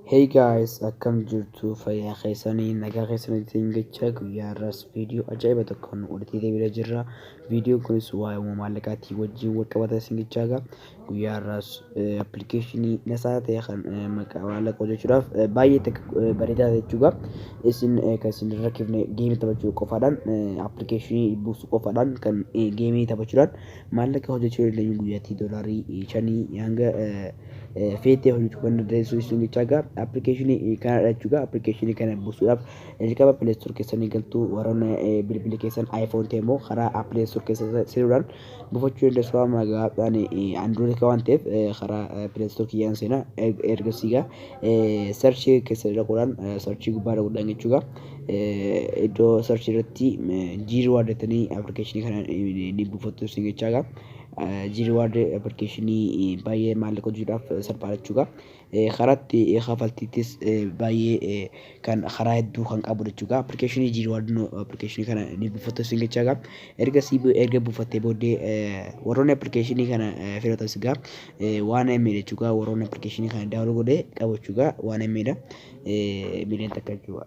Hey guys, akkam jirtu? Fayyaa keessanii, nagaa keessanitti jecha. Guyyaa har'aas viidiyoo ajaa'iba tokkoon walitti deebi'ee jirra. Viidiyoon kunis waa'ee maallaqaatii wajjin wal qabata isin jechaaga. Guyyaa har'aas appilikeeshinii nasaa ta'e kan maqaa maallaqa hojjechuudhaaf baay'ee takka bareedaa ta'e jechuudha. Isin kan isin rakkifne geemii taphachuu qofaadhaan, appilikeeshinii buusuu qofaadhaan, kan geemii taphachuudhaan maallaqa hojjechuu dandeenyu, guyyaatti $5 hanga feetee hojjechuu kan dandeessu isin jechaaga. Appilikeeshinii kanadha jechuudha. Appilikeeshinii kana buusuudhaaf jalqaba Play Store keessanii galtuu. Warroonni bilbila keessan iPhone ta'e immoo karaa Play Store keessa seenuudhaan buufachuu dandeessu. Amma egaa ani Android waan ta'eef karaa Play Store kiyyaan seena. Ergasii egaa search keessa dhaquudhaan, search gubbaa dhaquudhaan jechuudha. Iddoo search irratti G-Reward jettanii appilikeeshinii kana ni buufattu isin jechaaga. G-Reward appilikeeshinii baay'ee maallaqa hojjechuudhaaf salphaadha jechuudha. Karaa itti kafaltiittis baay'ee kan karaa hedduu kan qabu jechuudha. Appilikeeshinii G-Reward appilikeeshinii kana ni buufattu isin jechaaga. Ergasii erga buufattee booddee, warroonni appilikeeshinii kana filatanis egaa waan MA jechuudha. Warroonni appilikeeshinii kana download godhee qabu jechuudha. Waan MA dha. Miiliyoona 1 jechuudha.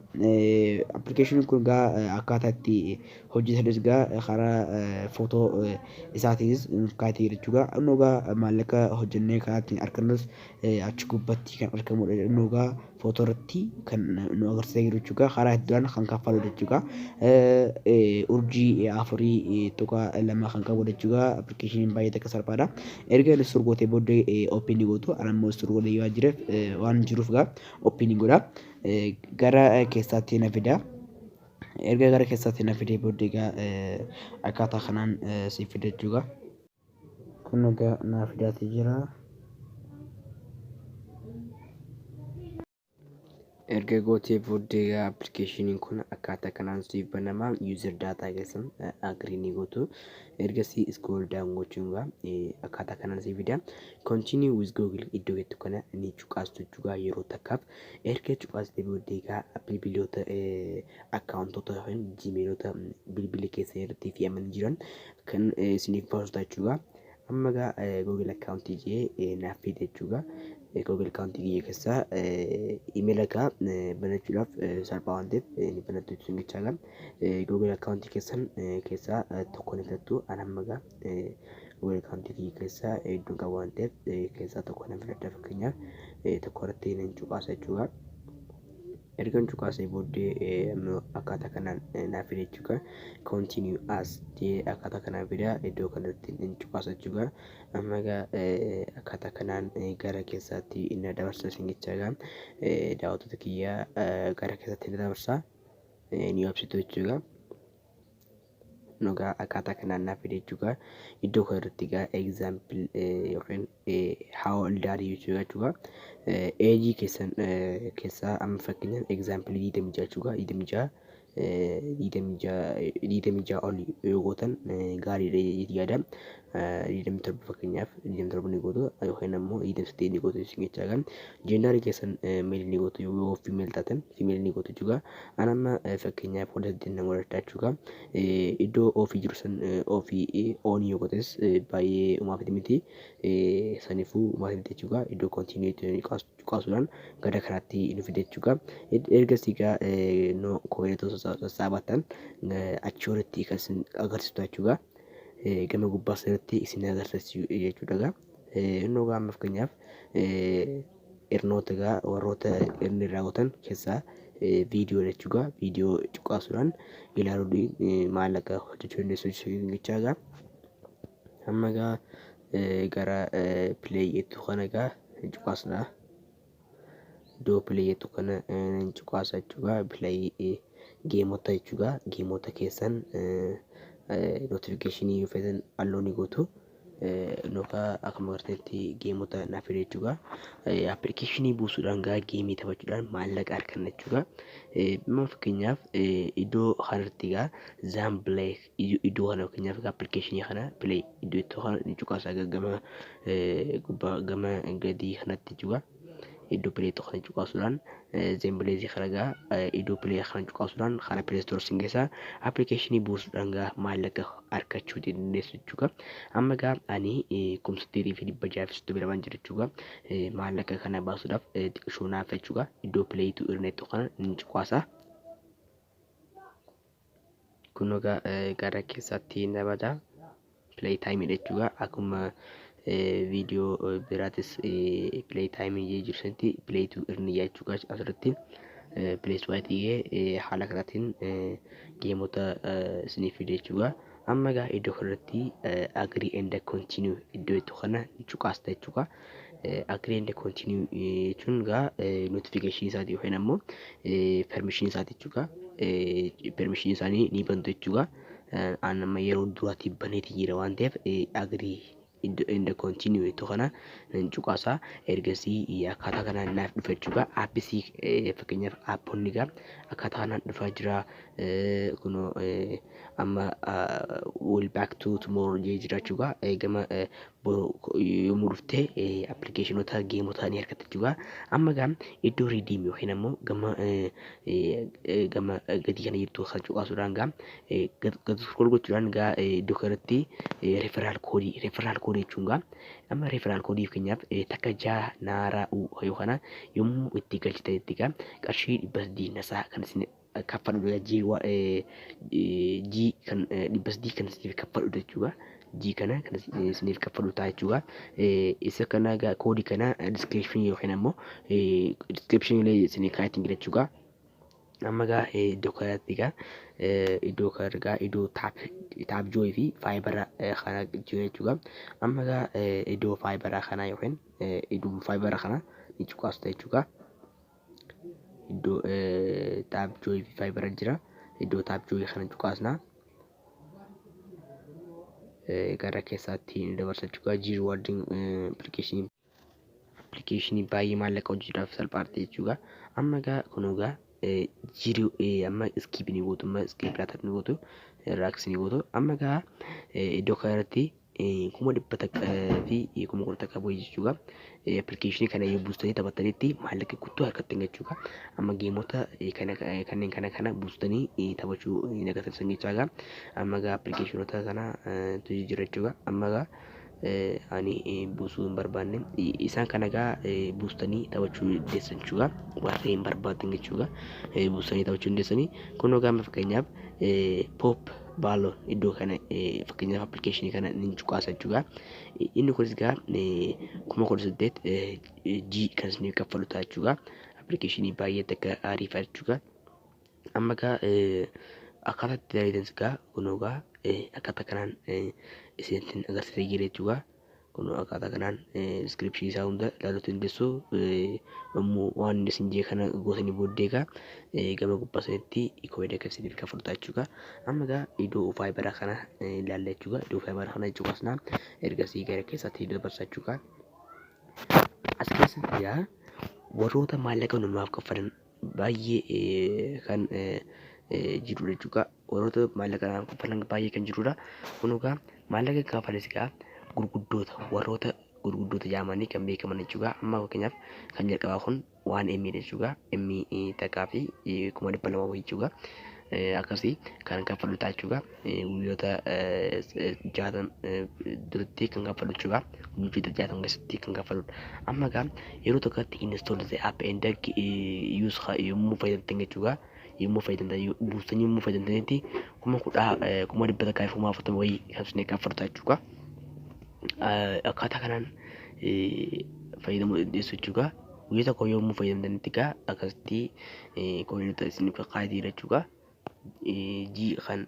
Appilikeeshiniin kun egaa akkaataa itti hojjetanis egaa karaa footoo isaatiinis nuuf kaa'atee jechuudha. Inni egaa maallaqa hojjennee karaa ittiin argannus achi gubbatti kan argamudha. Inni egaa footoo irratti kan nu agarsiisaa jiru jechuudha. Karaa hedduudhaan kan kaffalu jechuudha. Urjii 4.2 kan qabu jechuudha. Appilikeeshiniin baay'ee takka salphaadha. Erga install gootee booddee open gootu. Ani ammoo install godhee waan jireef, waan jiruuf egaa open godha. Gara keessaatti na fida. Erga gara keessaatti na fidee booddee egaa akkaataa kanaan siif fida jechuudha. Kun egaa naa fidaatii jira. Erga gootee booddee egaa appilikeeshiniin kun akkaataa kanaan siif banama. User data keessan agree ni gootu. Ergasii scroll down gochuun egaa akkaataa kanaan siif fida. Continue with Google iddoo jettu kana ni cuqaastu jechuudha yeroo takkaaf. Erga cuqaastee booddee egaa bilbiloota, akkaawuntoota yookiin jiimeelota bilbila keessan irratti fe'amanii jiran kan isiniif baasu jechuudha. Amma egaa Google akkaawuntii jee naaf fide jechuudha. Google akkaawuntii kiyya keessaa imeela egaa banachuudhaaf salphaa waan ta'eef ni banattu jechuun jechaadha. Google akkaawuntii keessan keessaa tokko ni filattu. Ani amma egaa Google akkaawuntii kiyya keessaa hedduun qabu waan ta'eef keessaa tokko nan filadha. Fakkeenyaaf, tokko irratti nan cuqaasa jechuudha. Ergan cuqaasee booddee akkaataa kanaan naaf fide jechuudha. Continue as jee akkaataa kanaan fida, iddoo kanatti nan cuqaasa jechuudha. Amma egaa akkaataa kanaan gara keessaatti na dabarsa isin jecha. Egaa daawwattoota kiyya, gara keessaatti na dabarsa, ni obsitu jechuudha. Egaa akkaataa kanaan naaf fide jechuudha. Iddoo kanarratti egaa example yookiin how old are you jechuudha. Age keessan keessaa amma fakkeenyaaf example 26 jechuudha. 26, 26, 26 ol yoo gootan gaariidha jedhee yaada. 27, fakkeenyaaf 27 ni gootu yookiin ammoo 28 ni gootu isin jechaadha. Gender keessan male ni gootu, yoo female taatan female ni gootu jechuudha. Ani amma fakkeenyaaf 18 nama godhadha jechuudha. Iddoo off jiru san off on yoo gootes baay'ee umaafiti miti. Saniifuu umaafiti miti jechuudha. Iddoo continue cuqaasuudhaan gara kanaatti nu fide jechuudha. Ergasii egaa no coinota sassaabattan achi olitti kan isin agarsiistu jechuudha. Gama gubbaa sanatti isin agarsiisu jechuudha egaa. Inni egaa amma fakkeenyaaf earnoota egaa warroota inni raawwatan keessaa viidiyoo jechuudha. Viidiyoo cuqaasuudhaan ilaaluun maallaqa hojjechuu dandeessu jechuudha egaa. Amma egaa gara play jettu kana egaa cuqaasna. Iddoo play jettu kana cuqaasa jechuudha. Play gameota jechuudha. Gameota keessan notification yoo feetan allow ni gootu. Yookaan akkuma agartanitti gameota naaf fide jechuudha. Appilikeeshinii buusuudhaan gaa geemii taphachuudhaan maallaqa arganna jechuudha. Amma fakkeenyaaf iddoo kanatti egaa Zamplay iddoo kana, fakkeenyaaf appilikeeshinii kana play iddoo itti kana ni cuqaasa gama gubbaa gama gadii kanatti jechuudha. Iddoo play kana cuqaasuudhaan, then Blaze kana gaa iddoo play kana cuqaasuudhaan kana Play Store sin geessa. Appilikeeshinii buusuudhaan gaa maallaqa argachuu dandeessu jechuudha. Amma gaa ani 8632 jira jechuudha. Maallaqa kana baasuudhaaf xiqqishoo naaf jechuudha. Iddoo play to earn kana ni cuqaasa. Kun egaa gara keessatti dabata play time jechuudha. Akkuma viidiyoo biraatis play time jiru sanitti play to earn jechuudha. Asirratti play store haala kanaatiin gameota isiniif fide jechuudha. Amma egaa iddoo kanarratti agree and continue iddoo itti kana cuqaasta jechuudha. Agree and continue jechuun egaa notification isaati yookiin ammoo permission isaati jechuudha. Permission isaanii ni bantu jechuudha. An amma yeroo duraatti baneeti jira waan ta'eef, agree and continue iddoo kana nan cuqaasa. Ergasii akkaataa kanaan naaf dhufa jechuudha. Aappii fakkeenyaaf aapponni egaa akkaataa kanaan dhufaa jira. Kunoo amma "will back to tomorrow" jee jira jechuudha. Gama yommuu dhufte appilikeeshinoota gameota ni argatta jechuudha. Amma egaa iddoo redeem yookiin ammoo gama gadii kana jirtu kan cuqaasuudhaan gaa gad scroll gochuudhaan gaa iddoo kanatti referral code. Referral code jechuun gaa amma referral code fakkeenyaaf takka jaha naaraa u yoo kana yommuu itti galchitanitti gaa qarshii 300 nasaa kan isin kaffaludha. G kan 300 kan isiniif kaffaludha jechuudha. G kana kan isiniif kaffalu ta'a jechuudha. Isa kana egaa koodii kana description yookiin ammoo description illee isinii kaayatiin jira jechuudha. Amma egaa iddoo kanatti egaa iddoo kana egaa iddoo Tapjoy fi Fyber kana jira jechuudha. Amma egaa iddoo Fyber kana yookiin iddoo Fyber kana ni cuqaasta jechuudha. Iddoo Tapjoy fi Fyber jira. Iddoo Tapjoy kana cuqaasna. Gara keessaatti ni dabarsa jechuudha. G rewardiin appilikeeshinii baay'ee maallaqa hojjechuudhaaf salphaadha jechuudha. Amma egaa kun egaa jiru amma skip ni gootu, amma skip laata ni gootu, raaks ni gootu. Amma egaa iddoo kanarratti 111,011 bu'ee jechuudha. Appilikeeshinii kana yoo buustanii taphattanitti maallaqa guutuu harkatti jechuudha. Amma gameota kana kanneen kana kana buustanii taphachuu ni agarsiisan jechuudha. Amma egaa appilikeeshinoota kana jira jechuudha. Amma egaa ani buusuu hin barbaanne. Isaan kana egaa buustanii taphachuu dandeessan jechuudha. Warreen hin barbaadan jechuudha. Buustanii taphachuu dandeessanii. Kun egaa amma fakkeenyaaf Pop Balloon iddoo kana fakkeenyaaf appilikeeshinii kana ni cuqaasa jechuudha. Inni kunis egaa 18,000 G kan isiniif kaffalu ta'a jechuudha. Appilikeeshinii baay'ee takka ariifaa jechuudha. Amma egaa akkaataa itti dalagan egaa kun egaa akkaataa kanaan isinitti agarsiisee jira jechuudha. Kun akkaataa kanaan description isaa hunda ilaaluu dandeessu. Yommuu waan isin jee kana gootanii booddee egaa gama gubbaa sanitti coin akka isiniif kaffalu ta'a jechuudha. Amma egaa iddoo Fyber kana ilaalla jechuudha. Iddoo Fyber kana cuqaasna, ergasii gara keessaatti dabarsa jechuudha. As keessatti egaa warroota maallaqa namaaf kaffalan baay'ee kan jirudha jechuudha. Warroota maallaqa namaaf kaffalan baay'ee kan jirudha. Kun egaa maallaqa kaffalis egaa gurguddoota, warroota gurguddoota jedhamanii kan beekaman jechuudha. Amma fakkeenyaaf kan jalqabaa kun waan M jechuudha. M 1,200 wayii jechuudha. Akkasii kan kaffalu ta'a jechuudha. Guyyoota 60 duratti kan kaffalu jechuudha. Guyyoota 60 keessatti kan kaffaludha. Amma egaa yeroo tokkotti install the app and use yommuu fayyadamtan jechuudha. Yommuu fayyadamtan, buustanii yommuu fayyadamtanitti 1,140,000 wayii kan isin kaffalu ta'a jechuudha. Akkaataa kanaan fayyadamuu dandeessu jechuudha. Guyyaa tokko yommuu fayyadamtanitti egaa akkasitti coinoota isiniif kaa'ee jechuudha. G kan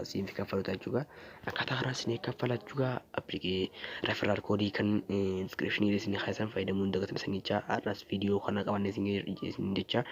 isiniif kaffalu ta'a jechuudha. Akkaataa kanaan isiniif kaffala jechuudha. Referral code kan description isinii kaasan fayyadamuu hin dagatin isin jecha. Har'as viidiyoo kana qabannee isin jecha.